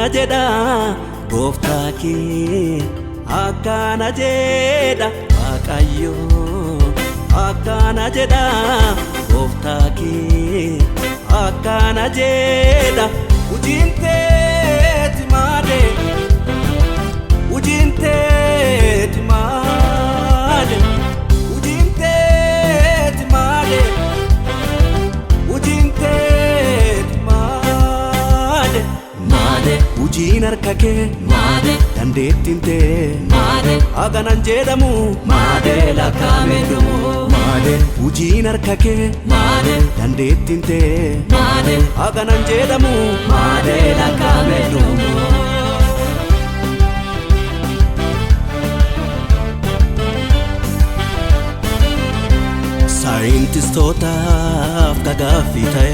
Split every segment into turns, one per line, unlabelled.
Akkana jedha gooftaa kee, akkana jedha Waaqayyo, akkana jedha gooftaa kee, akkana jedha. Hojiin teeti maale, hojiin teeti maale, hojiin teeti maale, hojiin teeti maale.
Maale.
Hojiin harka kee,
Maale.
Dandeettiin tee,
Maale.
Haganan jedhamu,
Maale lakkaa'amee dhumu.
Maale. Hojiin harka kee,
Maale.
Dandeettiin tee,
Maale.
Haganan jedhamu,
Maale lakkaa'amee dhumu.
Saayintistootaaf gaaffii ta'e,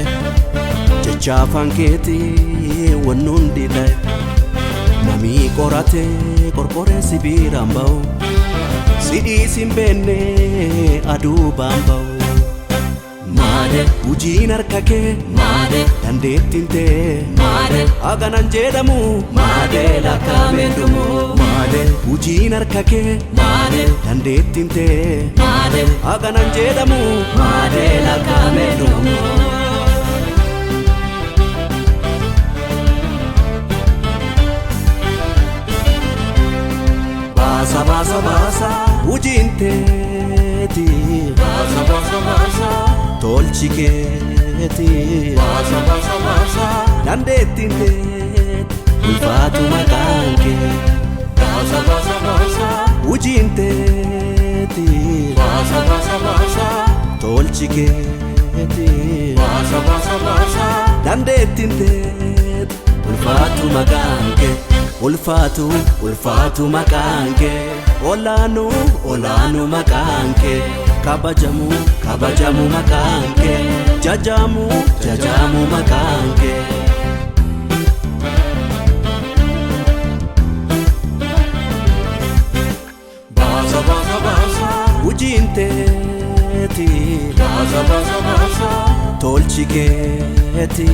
jecha afaan keetii wanni hundi ta'e, namii qorate qorqoree sibiiraan ba'u, sidhiis hin beenne aduu baan ba'u.
Maale.
Hojiin harka kee,
Maale.
Dandeettiin tee,
Maale.
Haganan jedhamu,
Maale lakkaa'amee dhumu.
Maale. Hojiin harka kee,
Maale.
Dandeettiin tee,
Maale.
Haganan jedhamu,
Maale lakkaa'amee dhumu.
Baasa baasa baasa hojiin teeti.
Baasa baasa baasa.
Tolchi keeti.
Baasa baasa baasa.
Dandeettiin teeti, ulfaatu maqaan kee.
Baasa baasa baasa.
Hojiin teeti.
Baasa baasa baasa.
Tolchi keeti.
Baasa baasa baasa.
Dandeettiin teeti, ulfaatu maqaan kee. Ulfaatu, ulfaatu maqaan kee. Olaanu, olaanu maqaan kee. Kabajamu, kabajamu maqaan kee. Jajamu, jajamu maqaan kee.
Baasa baasa baasa.
Hojiin teeti.
Baasa baasa baasa.
Tolchi keeti.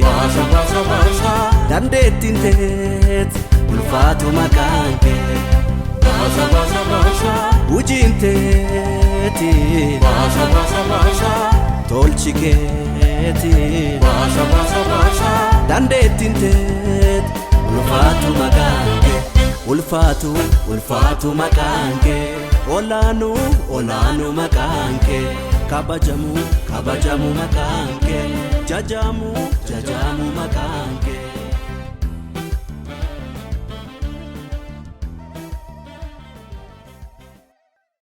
Baasa baasa baasa.
Dandeettiin teeti, ulfaatu maqaan kee.
Baasa baasa baasa.
Hojiin teeti.
Baasa baasa baasa.
Tolchi keeti.
Baasa baasa baasa.
Dandeettiin teeti, ulfaatu maqaan kee. Ulfaatu, ulfaatu maqaan kee. Olaanu, olaanu maqaan kee. Kabajamu, kabajamu maqaan kee. Jajamu, jajamu maqaan kee.